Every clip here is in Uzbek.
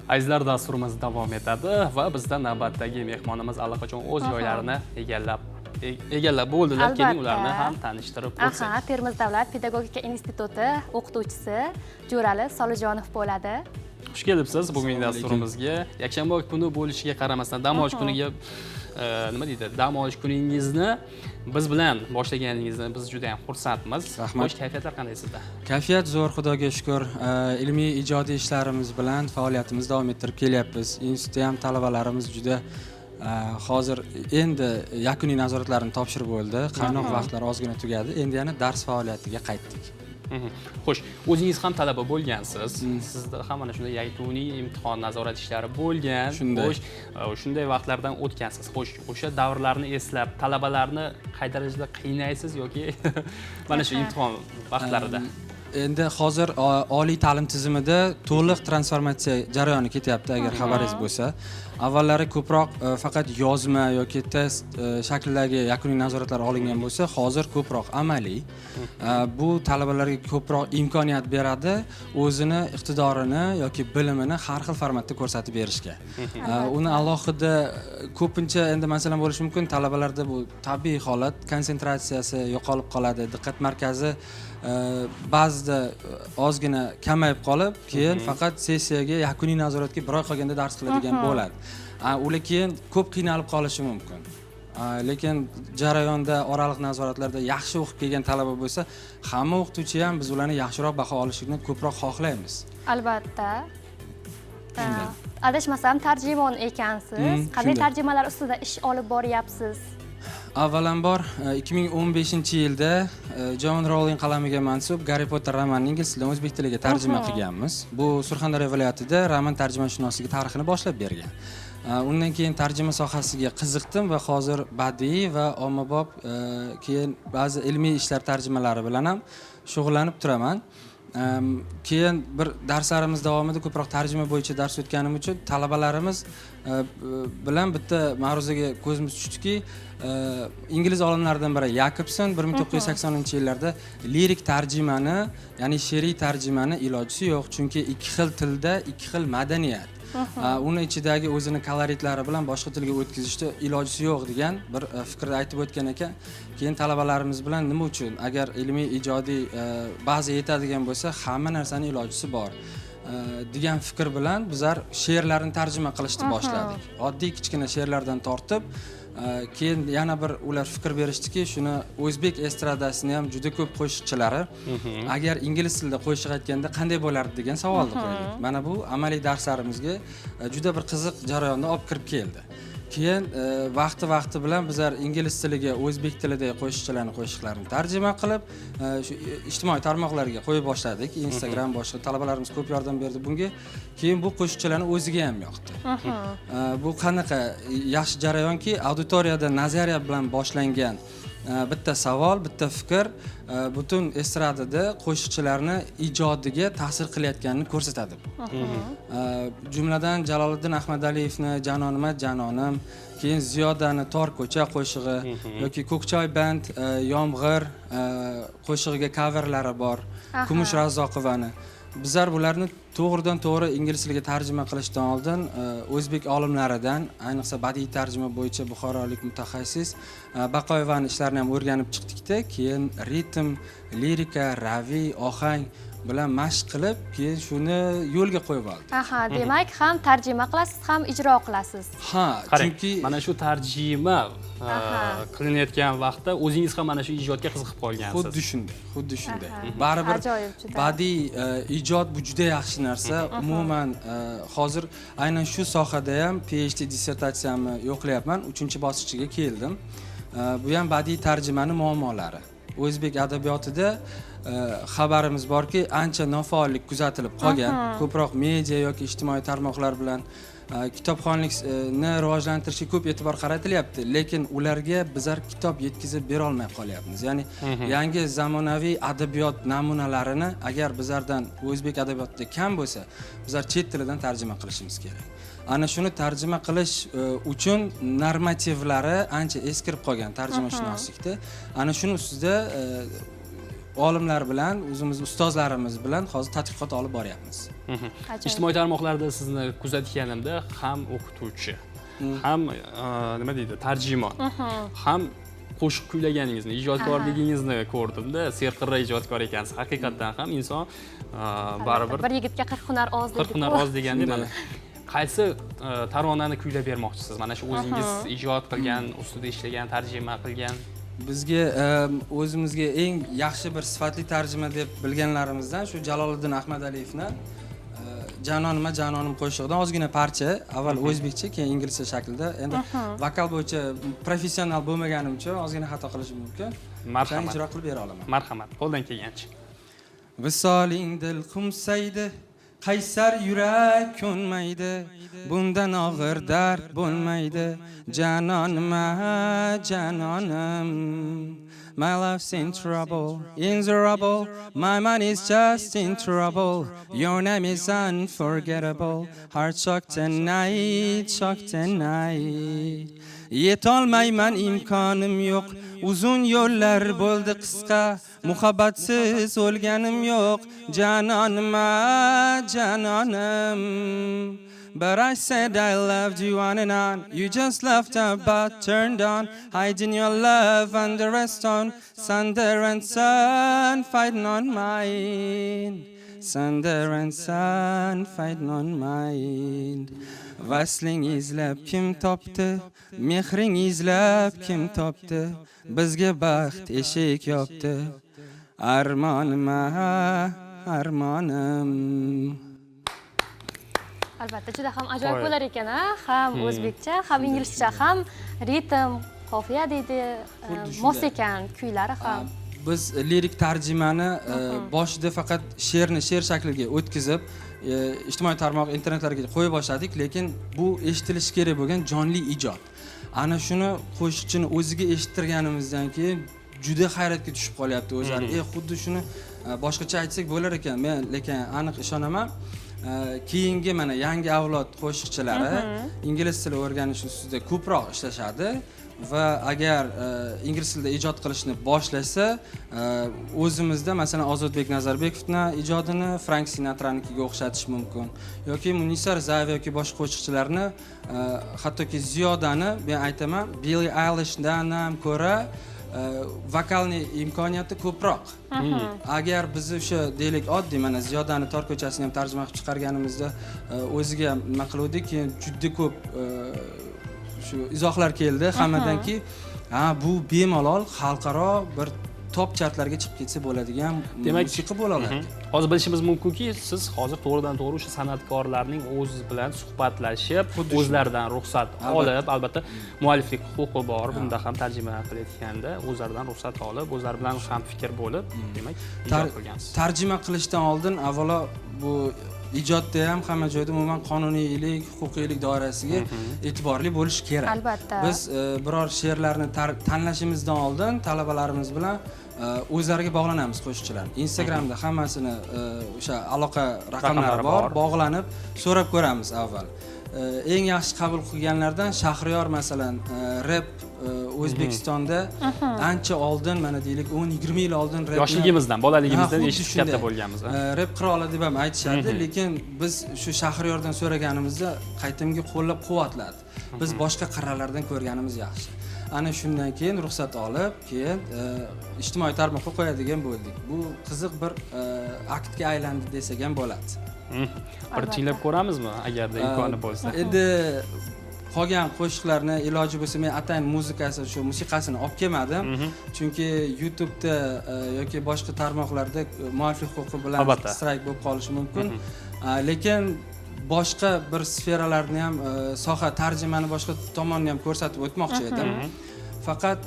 Azizlar, dasturimiz davom etadi va bizda navbatdagi mehmonimiz allaqachon o'z joylarini egallab bo'ldilar. Keling, ularni ham tanishtirib o'tsak. Termiz davlat pedagogika instituti o'qituvchisi Jo'rali Solijonov bo'ladi. Xush kelibsiz bugungi Assalomu alaykum. dasturimizga. Yakshanba kuni bo'lishiga qaramasdan, dam olish kuniga, nima deydi, dam olish kuningizni biz bilan boshlaganingizni biz juda ham xursandmiz. Rahmat. Xo'sh, kayfiyatlar qanday sizda? Kayfiyat zo'r, Xudoga shukur. Ilmiy, ijodiy ishlarimiz bilan faoliyatimizni davom ettirib kelyapmiz. Institutda ham talabalarimiz juda hozir endi yakuniy nazoratlarini topshirib bo'ldi. Qaynoq vaqtlar ozgina tugadi. Endi yana dars faoliyatiga qaytdik. Xo'sh, o'zingiz ham talaba bo'lgansiz. Sizda ham mana shunday yakuniy imtihon, nazorat ishlari bo'lgan. Shunday. Xo'sh, shunday vaqtlardan o'tgansiz. Xo'sh, o'sha davrlarni eslab, talabalarni qay darajada qiynaysiz yoki mana shu imtihon vaqtlarida? Endi hozir oliy ta'lim tizimida to'liq transformatsiya jarayoni ketyapti, agar xabaringiz bo'lsa. Avvallari ko'proq faqat yozma yoki test shaklidagi yakuniy nazoratlar olingan bo'lsa, hozir ko'proq amaliy. Bu talabalarga ko'proq imkoniyat beradi o'zini iqtidorini yoki bilimini har xil formatda ko'rsatib berishga. Uni alohida ko'pincha endi, masalan, bo'lishi mumkin, talabalarda bu tabiiy holat, konsentratsiyasi yo'qolib qoladi, diqqat markazi ba'zida ozgina kamayib qolib, keyin faqat sessiyaga, yakuniy nazoratga bir oy qolganda dars qiladigan bo'ladi. Ular keyin ko'p qiynalib qolishi mumkin. Lekin jarayonda, oraliq nazoratlarda yaxshi o'qib kelgan talaba bo'lsa, hamma o'qituvchi ham biz ularni yaxshiroq baho olishini ko'proq xohlaymiz. Albatta. Adashmasam, tarjimon ekansiz. Qanday Shunday. tarjimalar ustida ish olib boryapsiz? Avvalambor, 2015-yilda Joan Rowling qalamiga mansub Garri Potter romanini ingliz tilidan o'zbek tiliga tarjima qilganmiz. Bu Surxondaryo viloyatida roman tarjimashunosligi tarixini boshlab bergan. Undan keyin tarjima sohasiga qiziqdim va hozir badiiy va ommabop, keyin ba'zi ilmiy ishlar tarjimalari bilan ham shug'ullanib turaman. Keyin bir darslarimiz davomida ko'proq tarjima bo'yicha dars o'tganim uchun talabalarimiz bilan bitta ma'ruzaga ko'zimiz tushdiki, ingliz olimlaridan biri Yakobson 1980-yillarda lirik tarjimani, ya'ni she'riy tarjimani ilojisi yo'q, chunki ikki xil tilda ikki xil madaniyat, uni ichidagi o'zini koloritlari bilan boshqa tilga o'tkazishda ilojisi yo'q degan bir fikrni aytib o'tgan ekan. Keyin talabalarimiz bilan nima uchun, agar ilmiy, ijodiy baza yetadigan bo'lsa, hamma narsani ilojisi bor degan fikr bilan bizlar she'rlarni tarjima qilishni boshladik. Oddiy kichkina she'rlardan tortib, keyin yana bir ular fikr berishdiki, shuni o'zbek estradasini ham juda ko'p qo'shiqchilari agar ingliz tilida qo'shiq aytganda qanday bo'lardi degan savolni qo'ydik. Mana bu amaliy darslarimizga juda bir qiziq jarayonni olib kirib keldi. Keyin vaqti vaqti bilan bizlar ingliz tiliga o'zbek tilidagi qo'shiqchilarni qo'shiqlarini tarjima qilib, shu ijtimoiy tarmoqlarga qo'yib boshladik, Instagram, boshqa. Talabalarimiz ko'p yordam berdi bunga. Keyin bu qo'shiqchilarni o'ziga ham yoqdi. Bu qanaqa yaxshi jarayonki, auditoriyada nazariya bilan boshlangan bitta savol, bitta fikr butun estradada qo'shiqchilarni ijodiga ta'sir qilayotganini ko'rsatadi bu. Jumladan Jaloliddin Ahmadaliyevni "Janonima janonim", keyin Ziyodani "Tor ko'cha" qo'shig'i yoki Ko'kchoy band "Yomg'ir" qo'shig'iga coverlari bor, Kumush Razzoqovani. Bizlar bularni to'g'ridan to'g'ri ingliz tiliga tarjima qilishdan oldin o'zbek olimlaridan, ayniqsa badiiy tarjima bo'yicha buxorolik mutaxassis Baqoyevani ishlarini ham o'rganib chiqdikda, keyin ritm, lirika, raviy, ohang bilan mashq qilib, keyin shuni yo'lga qo'yib oldik. Aha, demak, ham tarjima qilasiz, ham ijro qilasiz. Ha. Qarang, Chunki mana shu tarjima qilinayotgan vaqtda o'zingiz ham mana shu ijodga qiziqib qolgansiz. Xuddi shunday, xuddi shunday. Baribir Ajoyib juda. badiiy ijod bu juda yaxshi narsa umuman. Hozir aynan shu sohada ham PhD dissertatsiyamni yoqlayapman, uchinchi bosqichiga keldim. Bu ham badiiy tarjimani muammolari o'zbek adabiyotida. Xabarimiz borki, ancha nofaollik kuzatilib qolgan, ko'proq media yoki ijtimoiy tarmoqlar bilan kitobxonlikni rivojlantirishga ko'p e'tibor qaratilyapti, lekin ularga bizlar kitob yetkazib berolmay qolyapmiz. Ya'ni yangi zamonaviy adabiyot namunalarini agar bizlardan, o'zbek adabiyotida kam bo'lsa, bizlar chet tilidan tarjima qilishimiz kerak. Ana shuni tarjima qilish uchun normativlari ancha eskirib qolgan tarjimashunoslikda. Ana shuni ustida olimlar bilan, o'zimiz ustozlarimiz bilan hozir tadqiqot olib boryapmiz. Ajoyib. Ijtimoiy tarmoqlarda sizni kuzatganimda ham o'qituvchi, ham nima deydi, tarjimon, ham qo'shiq kuylaganingizni, ijodkorligingizni ko'rdimda. Serqirra ijodkor ekansiz. Haqiqatdan ham inson baribir Bir yigitga 40 hunar oz 40 hunar deydi-ku. oz degandek, mana qaysi taronani kuylab bermoqchisiz? Mana shu o'zingiz ijod qilgan, ustida ishlagan, tarjima qilgan. Bizga o'zimizga eng yaxshi bir sifatli tarjima deb bilganlarimizdan shu Jaloliddin Ahmadaliyevni "Janonima janonim" qo'shig'idan ozgina parcha, avval o'zbekcha, keyin inglizcha shaklda. Endi vokal bo'yicha professional bo'lmaganim uchun ozgina xato qilishim mumkin. O'shani Marhamat. ijro qilib bera olaman. Marhamat, qo'ldan kelgancha. Visoling dil qumsaydi, qaysar yurak ko'nmaydi, bundan og'ir dard bo'lmaydi, janonima, janonim. My love's in trouble, in the rubble. My mind is just in trouble. Your name is unforgettable. Heart shock tonight, shock tonight. Yetolmayman, imkonim yo'q. Uzun yo'llar bo'ldi qisqa. Muhabbatsiz o'lganim yo'q. Janonima, janonim. But I said I loved you on and on. You just left but turned on. Hiding your love under a stone. Thunder and sun fighting on mine. Thunder and sun fighting on mine. Vasling izlab kim topdi? Mehring izlab kim topdi? Bizga baxt eshik yopdi. Armonim, armonim. Albatta, juda ham ajoyib Qoyil. bo'lar ekan, a? Ham o'zbekcha, ham inglizcha, ham ritm, qofiya deydi, Xuddi mos shunday. ekan kuylari ham. Biz lirik tarjimani boshida faqat she'rni she'r shakliga o'tkazib, ijtimoiy tarmoq, internetlarga qo'ya boshladik, lekin bu eshitilishi kerak bo'lgan jonli ijod. Ana shuni qo'shiqchini o'ziga eshittirganimizdan keyin juda hayratga tushib qolyapti o'zlari. Xuddi shuni boshqacha aytsak bo'lar ekan. Men lekin aniq ishonaman, keyingi mana yangi avlod qo'shiqchilari ingliz tili o'rganish ustida ko'proq ishlashadi va agar ingliz tilida ijod qilishni boshlasa, o'zimizda, masalan, Ozodbek Nazarbekovni ijodini Frank Sinatranikiga o'xshatish mumkin yoki Munisa Rizayeva yoki boshqa qo'shiqchilarni, hattoki Ziyodani, men aytaman, Billi Aylishdan ham ko'ra vokalniy imkoniyati ko'proq. Agar biz o'sha, deylik, oddiy mana Ziyodani "Tor ko'chasini" ham tarjima qilib chiqarganimizda, o'ziga ham nima qiluvdik, keyin juda ko'p shu izohlar keldi hammadanki, ha, bu bemalol xalqaro bir top chartlarga chiqib ketsa bo'ladigan musiqa bo'la oladi. Hozir bilishimiz mumkinki, siz hozir to'g'ridan to'g'ri o'sha san'atkorlarning o'zi bilan suhbatlashib, Xuddi shunday. o'zlaridan ruxsat Albatta. olib, albatta mualliflik huquqi bor bunda ham, tarjima qilayotganda o'zlaridan ruxsat olib, o'zlari bilan ham fikr bo'lib, demak, ijod qilgansiz. Tarjima qilishdan oldin avvalo bu ijodda ham, hamma joyda umuman qonuniylik, huquqiylik doirasiga e'tiborli bo'lish kerak. Albatta. Biz biror she'rlarni tanlashimizdan oldin talabalarimiz bilan o'zlariga bog'lanamiz, qo'shiqchilar. Instagramda hammasini o'sha aloqa raqamlari Raqamlari bor, bor. Bog'lanib so'rab ko'ramiz avval. Eng yaxshi qabul qilganlardan Shahriyor, masalan, rep O'zbekistonda ancha oldin, mana deylik, 10-20 yil oldin repni Yoshligimizdan, bolaligimizdan Ha, xuddi eshitib shunday. katta bo'lganmiz, a? Rep qiroli deb ham aytishadi, lekin biz shu Shahriyordan so'raganimizda qaytimga qo'llab quvvatladi. Biz boshqa qirralardan ko'rganimiz yaxshi. Ana shundan keyin ruxsat olib, keyin ijtimoiy tarmoqqa qo'yadigan bo'ldik. Bu qiziq bir aktga aylandi desak ham bo'ladi. Bir tinglab ko'ramizmi, agarda imkoni bo'lsa? Endi qolgan qo'shiqlarni iloji bo'lsa, men atayin muzikasi, shu musiqasini olib kelmadim, chunki YouTubeda yoki boshqa tarmoqlarda mualliflik huquqi bilan strayk bo'lib qolishi mumkin. Lekin boshqa bir sferalarni ham, soha tarjimani boshqa tomonini ham ko'rsatib o'tmoqchi edim. Faqat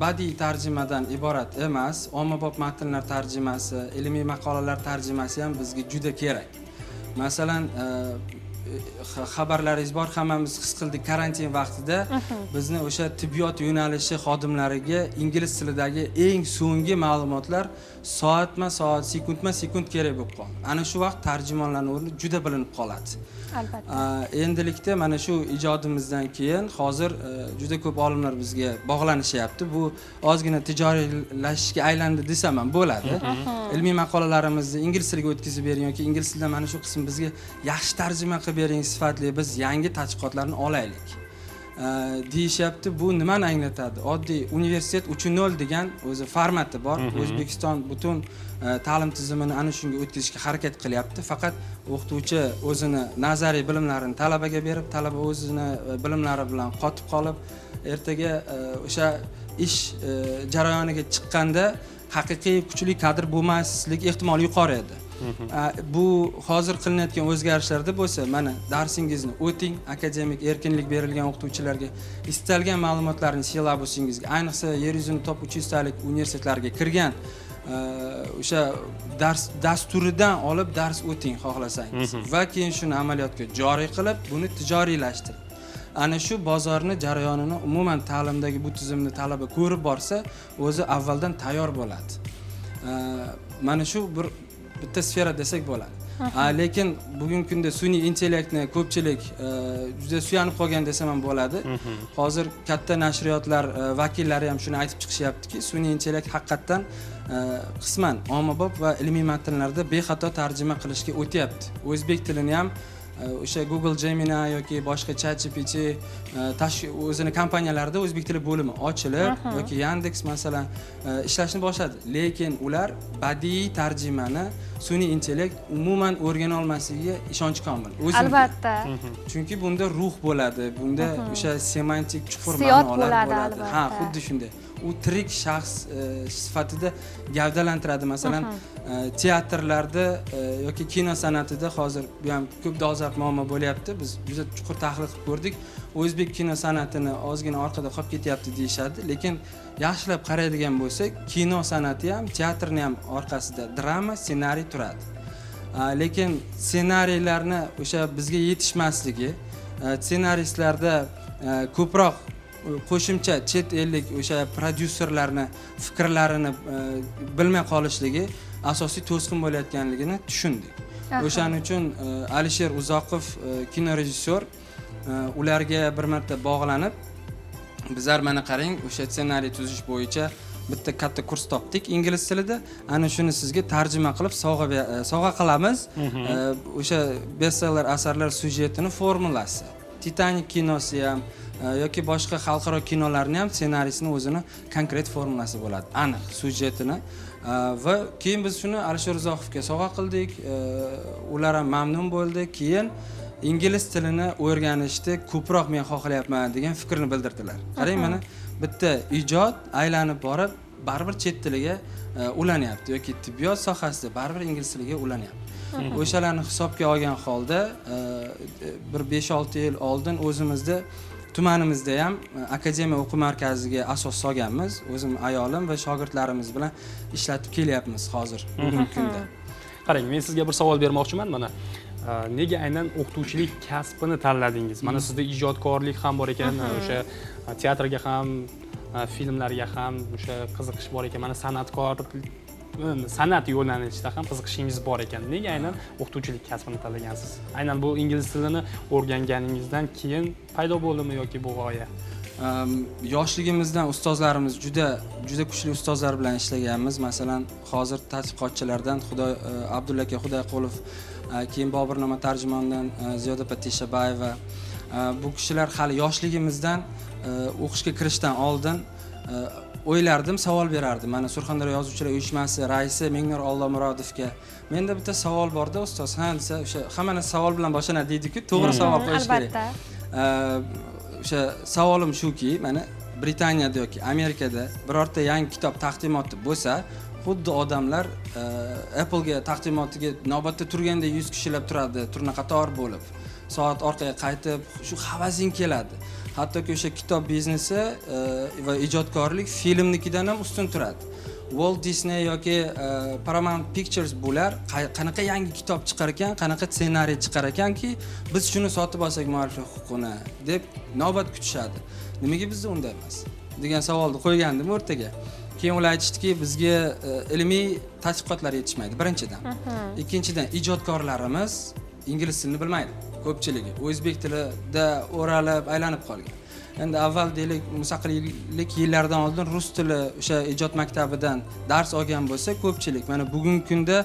badiiy tarjimadan iborat emas, ommabop matnlar tarjimasi, ilmiy maqolalar tarjimasi ham bizga juda kerak. Masalan, xabarlaringiz bor, hammamiz his qildik, karantin vaqtida bizni o'sha tibbiyot yo'nalishi xodimlariga ingliz tilidagi eng so'nggi ma'lumotlar soatma soat, sekundma sekund kerak bo'lib qoldi. Ana shu vaqt tarjimonlarni o'rni juda bilinib qoladi. Albatta. Endilikda mana shu ijodimizdan keyin hozir juda ko'p olimlar bizga bog'lanishyapti. Bu ozgina tijoriylashishga aylandi desam ham bo'ladi. Ilmiy maqolalarimizni ingliz tiliga o'tkazib bering yoki ingliz tilidan mana shu qism bizga yaxshi tarjima qilib bering, sifatli, biz yangi tadqiqotlarni olaylik deyishyapti. Bu nimani anglatadi? Oddiy universitet 3.0 degan o'zi formati bor. O'zbekiston butun ta'lim tizimini ana shunga o'tkazishga harakat qilyapti. Faqat o'qituvchi o'zini nazariy bilimlarini talabaga berib, talaba o'zini bilimlari bilan qotib qolib, ertaga o'sha ish jarayoniga chiqqanda haqiqiy kuchli kadr bo'lmaslik ehtimoli yuqori edi. Bu hozir qilinayotgan o'zgarishlarda bo'lsa, mana darsingizni o'ting, akademik erkinlik berilgan o'qituvchilarga, istalgan ma'lumotlarni syllabusingizga, ayniqsa yer yuzini top 300 talik universitetlarga kirgan o'sha dars dasturidan olib dars o'ting xohlasangiz va keyin shuni amaliyotga joriy qilib, buni tijoriylashtiring. Ana shu bozorni jarayonini, umuman ta'limdagi bu tizimni talaba ko'rib borsa, o'zi avvaldan tayyor bo'ladi. Mana shu bir bitta sfera desak bo'ladi. Lekin bugungi kunda sun'iy intellektni ko'pchilik juda suyanib qolgan desam ham bo'ladi. Hozir katta nashriyotlar vakillari ham shuni aytib chiqishyaptiki, sun'iy intellekt haqiqatdan qisman ommabop va ilmiy matnlarda bexato tarjima qilishga o'tyapti. O'zbek tilini ham o'sha Google Gemini yoki boshqa ChatGPT o'zini kompaniyalarida o'zbek tili bo'limi ochilib yoki Yandex, masalan, ishlashni boshladi. Lekin ular badiiy tarjimani sun'iy intellekt umuman o'rgana olmasligiga ishonch komil o'zimga. Albatta. Chunki bunda ruh bo'ladi, bunda o'sha semantik chuqur Hissiyot ma'nolar bo'ladi, bo'ladi. Ha, albatta. xuddi shunday. U tirik shaxs sifatida gavdalantiradi. Masalan, teatrlarda yoki kino san'atida hozir bu ham ko'p dolzarb muammo bo'lyapti. Biz juda chuqur tahlil qilib ko'rdik. O'zbek kino san'atini ozgina orqada qolib ketyapti deyishadi, lekin yaxshilab qaraydigan bo'lsak, kino san'ati ham, teatrni ham orqasida drama, ssenariy turadi. Lekin ssenariylarni o'sha bizga yetishmasligi, ssenaristlarda ko'proq qo'shimcha chet ellik o'sha prodyuserlarni fikrlarini bilmay qolishligi asosiy to'sqin bo'layotganligini tushundik. O'shaning uchun Alisher Uzoqov, kinorejissyor, ularga bir marta bog'lanib, bizlar, mana qarang, o'sha ssenariy tuzish bo'yicha bitta katta kurs topdik ingliz tilida, ana shuni sizga tarjima qilib sovg'a qilamiz. O'sha bestseller asarlar syujetini formulasi, "Titanik" kinosi ham yoki boshqa xalqaro kinolarni ham ssenariysini o'zini konkret formulasi bo'ladi, aniq syujetini. Va keyin biz shuni Alisher Uzoqovga sovg'a qildik. Ular ham mamnun bo'ldi. Keyin ingliz tilini o'rganishni ko'proq men xohlayapman degan fikrni bildirdilar. Qarang, mana bitta ijod aylanib borib baribir chet tiliga ulanyapti yoki tibbiyot sohasida baribir ingliz tiliga ulanyapti. O'shalarni hisobga olgan holda bir 5-6 yil oldin o'zimizda tumanimizda ham akademiya o'quv markaziga asos solganmiz. O'zim, ayolim va shogirdlarimiz bilan ishlatib kelyapmiz hozir, bugungi kunda. Qarang, men sizga bir savol bermoqchiman. Mana nega aynan o'qituvchilik kasbini tanladingiz? Mana sizda ijodkorlik ham bor ekan, o'sha teatrga ham, filmlarga ham o'sha qiziqish bor ekan, mana san'atkor, san'at yo'nalishida ham qiziqishingiz bor ekan. Nega aynan o'qituvchilik kasbini tanlagansiz? Aynan bu ingliz tilini o'rganganingizdan keyin paydo bo'ldimi yoki bu g'oya? Yoshligimizdan ustozlarimiz, juda juda kuchli ustozlar bilan ishlaganmiz. Masalan, hozir tadqiqotchilardan Xudoy Abdulla aka Xudoyqulov, keyin Boburnoma tarjimondan Ziyoda opa Teshabayeva. Bu kishilar hali yoshligimizdan, o'qishga kirishdan oldin o'ylardim, savol berardim. Mana Surxondaryo Yozuvchilar uyushmasi raisi Mengnur Ollomurodovga: "Menda bitta savol borda, ustoz." "Ha", desa, o'sha hamma narsa savol bilan boshlanadi deydiku, to'g'ri savol qo'yish kerak. Albatta. O'sha savolim shuki, mana Britaniyada yoki Amerikada birorta yangi kitob taqdimoti bo'lsa, xuddi odamlar Applega taqdimotiga navbatda turganda 100 kishilab turadi, turnaqator bo'lib, soat orqaga qaytib, shu havasing keladi. Hattoki o'sha kitob biznesi va ijodkorlik filmnikidan ham ustun turadi. Walt Disney yoki Paramount Pictures bular qanaqa yangi kitob chiqar ekan, qanaqa ssenariy chiqar ekanki, biz shuni sotib olsak mualliflik huquqini deb navbat kutishadi. Nimaga bizda unday emas degan savolni qo'ygandim o'rtaga. Keyin ular aytishdiki, bizga ilmiy tadqiqotlar yetishmaydi birinchidan. Ikkinchidan, ijodkorlarimiz ingliz tilini bilmaydi ko'pchiligi, o'zbek tilida o'ralib aylanib qolgan. Endi avval, deylik, mustaqillik yillaridan oldin rus tili o'sha ijod maktabidan dars olgan bo'lsa ko'pchilik, mana bugungi kunda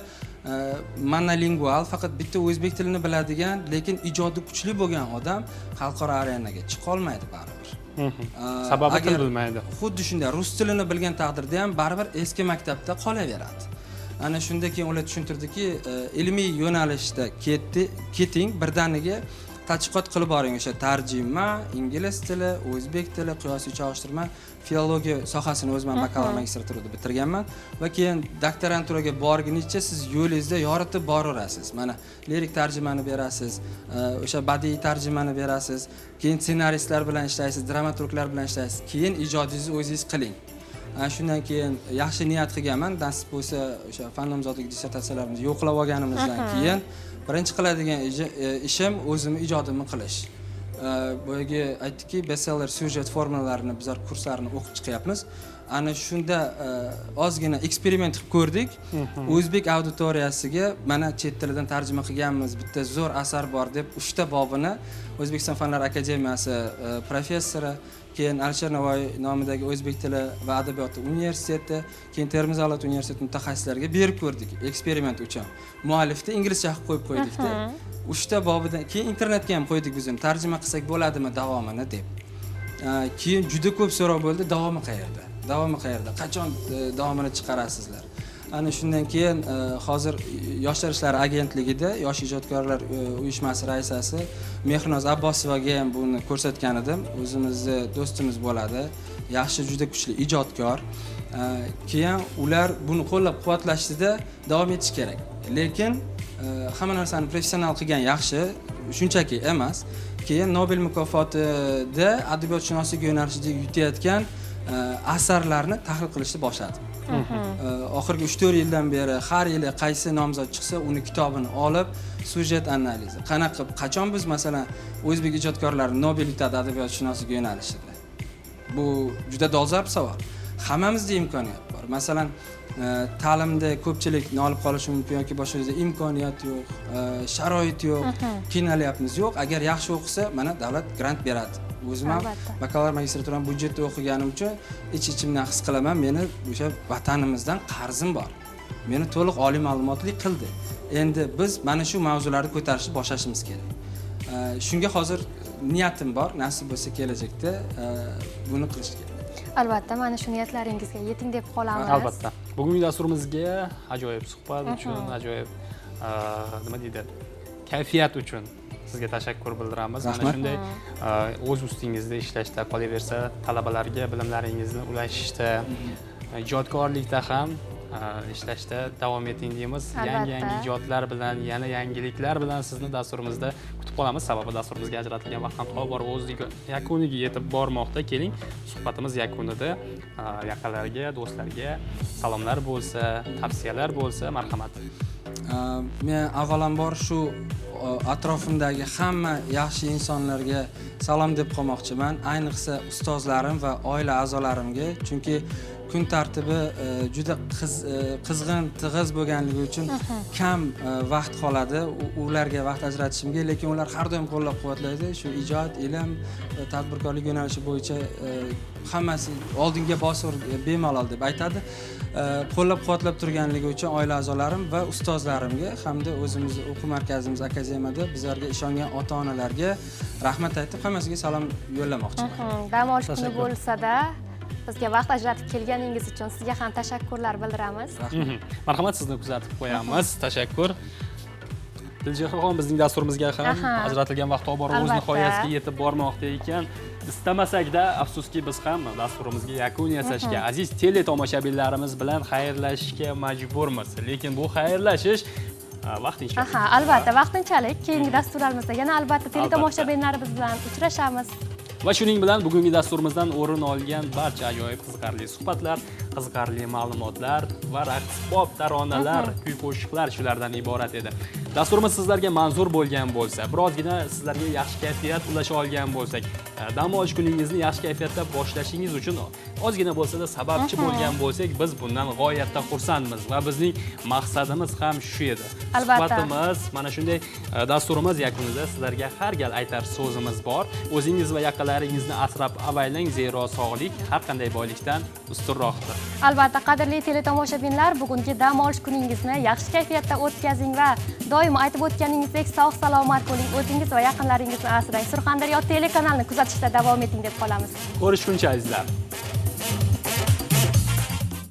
monolingual, faqat bitta o'zbek tilini biladigan, lekin ijodi kuchli bo'lgan odam xalqaro arenaga chiqolmaydi baribir. Sababi til agar bilmaydi. Xuddi shunday, rus tilini bilgan taqdirda ham baribir eski maktabda qolaveradi. Ana shunda keyin ular tushuntirdiki, ilmiy yo'nalishda ketdi, keting, birdaniga tadqiqot qilib boring, o'sha tarjima, ingliz tili, o'zbek tili, qiyosiy chalishtirma, filologiya sohasini o'zim ham bakalavr, magistraturada bitirganman va keyin doktoranturaga borgunicha siz yo'lingizda yoritib boraverasiz. Mana lirik tarjimani berasiz, o'sha badiiy tarjimani berasiz, keyin ssenaristlar bilan ishlaysiz, dramaturglar bilan ishlaysiz, keyin ijodingizni o'zingiz qiling. Ana shundan keyin yaxshi niyat qilganman, nasib bo'lsa, o'sha fan nomzodlik dissertatsiyalarimizni yo'qlab olganimizdan keyin birinchi qiladigan ishim o'zimni ijodimni qilish. Boyagi aytdikki, bestseller syujet formulalarini bizlar kurslarini o'qib chiqyapmiz. Ana shunda ozgina eksperiment qilib ko'rdik o'zbek auditoriyasiga. Mana, chet tilidan tarjima qilganmiz, bitta zo'r asar bor deb, uchta bobini O'zbekiston Fanlar akademiyasi professori, keyin Alisher Navoiy nomidagi O'zbek tili va adabiyoti universiteti, keyin Termiz davlat universiteti mutaxassislariga berib ko'rdik eksperiment uchun. Muallifni inglizcha qilib qo'yib qo'ydikda uchta bobidan. Keyin internetga ham qo'ydik biz uni, tarjima qilsak bo'ladimi davomini deb. Keyin juda ko'p so'rov bo'ldi: davomi qayerda, davomi qayerda, qachon davomini chiqarasizlar? Ana shundan keyin hozir Yoshlar ishlari agentligida yosh ijodkorlar uyushmasi raisasi Mehrinoz Abbosovaga ham buni ko'rsatgan edim. O'zimizni do'stimiz bo'ladi, yaxshi, juda kuchli ijodkor. Keyin ular buni qo'llab quvvatlashdida davom etish kerak, lekin hamma narsani professional qilgan yaxshi, shunchaki emas. Keyin Nobel mukofotida adabiyotshunoslik yo'nalishida yutayotgan asarlarni tahlil qilishni boshladim. Oxirgi 3-4 yildan beri har yili qaysi nomzod chiqsa, uni kitobini olib, syujet analizi qanaqa qilib, qachon biz, masalan, o'zbek ijodkorlari Nobel yutadi adabiyotshunoslik yo'nalishida? Bu juda dolzarb savol. Hammamizda imkoniyat bor. Masalan, ta'limda ko'pchilik nolib qolishi mumkin yoki boshqa yerda imkoniyat yo'q, sharoit yo'q, qiynalyapmiz. Yo'q, agar yaxshi o'qisa, mana, davlat grant beradi. O'zim ham bakalavr, magistraturani byudjetda o'qiganim uchun ich ichimdan his qilaman, meni o'sha vatanimizdan qarzim bor, meni to'liq oliy ma'lumotli qildi. Endi biz mana shu mavzularni ko'tarishni boshlashimiz kerak. Shunga hozir niyatim bor, nasib bo'lsa, kelajakda buni qilish kerak. Albatta, mana shu niyatlaringizga yeting deb qolamiz. Albatta, bugungi dasturimizga ajoyib suhbat uchun, ajoyib nima deydi, kayfiyat uchun sizga tashakkur bildiramiz. Mana Rahmat. shunday o'z ustingizda ishlashda, qolaversa, talabalarga bilimlaringizni ulashishda, ijodkorlikda ham ishlashda davom eting deymiz. Yangi yangi ijodlar bilan, yana yangiliklar bilan sizni dasturimizda kutib qolamiz. Sababi dasturimizga ajratilgan vaqt ham tobora o'z yakuniga yetib bormoqda. Keling, suhbatimiz yakunida yaqinlarga, do'stlarga salomlar bo'lsa, tavsiyalar bo'lsa, marhamat. Men avvalambor shu atrofimdagi hamma yaxshi insonlarga salom deb qolmoqchiman, ayniqsa ustozlarim va oila a'zolarimga, chunki kun tartibi juda qizg'in, tig'iz bo'lganligi uchun kam vaqt qoladi ularga vaqt ajratishimga, lekin ular har doim qo'llab quvvatlaydi shu ijod, ilm va tadbirkorlik yo'nalishi bo'yicha hammasi oldinga bosir bemalol deb aytadi. Qo'llab quvvatlab turganligi uchun oila a'zolarim va ustozlarimga hamda o'zimizni o'quv markazimiz, akademiyada bizlarga ishongan ota onalarga rahmat aytib, hammasiga salom yo'llamoqchiman. Dam olish kuni Tashakkur. bo'lsa-da, bizga vaqt ajratib kelganingiz uchun sizga ham tashakkurlar bildiramiz. Marhamat, sizni kuzatib qo'yamiz. Tashakkur. Dilchehrxon, bizning dasturimizga ham ajratilgan vaqt tobora o'z nihoyasiga yetib bormoqda ekan. Istamasakda, afsuski, biz ham dasturimizga yakun yasashga, aziz teletomoshabinlarimiz bilan xayrlashishga majburmiz. Lekin bu xayrlashish vaqtinchalik. Aha, albatta, vaqtinchalik. Keyingi dasturlarimizda yana albatta teletomoshabinlarimiz bilan uchrashamiz. Va shuning bilan bugungi dasturimizdan o'rin olgan barcha ajoyib, qiziqarli suhbatlar Qiziqarli ma'lumotlar va raqsbob taronalar, kuy qo'shiqlar shulardan iborat edi. Dasturimiz sizlarga manzur bo'lgan bo'lsa, birozgina sizlarga yaxshi kayfiyat ulasha olgan bo'lsak, dam olish kuningizni yaxshi kayfiyatda boshlashingiz uchun ozgina bo'lsa-da sababchi bo'lgan bo'lsak, biz bundan g'oyatda xursandmiz va bizning maqsadimiz ham shu edi. Albatta. Suhbatimiz mana shunday dasturimiz yakunida sizlarga har gal aytar so'zimiz bor. O'zingiz va yaqinlaringizni asrab avaylang, zero sog'lik har qanday boylikdan ustunroqdir. Albatta, qadrli teletomoshabinlar, bugungi dam olish kuningizni yaxshi kayfiyatda o'tkazing va doim aytib o'tganingizdek sog' salomat bo'ling, o'zingiz va yaqinlaringizni asrang. Surxondaryo telekanalini kuzatishda davom eting deb qolamiz. Ko'rishguncha, azizlar.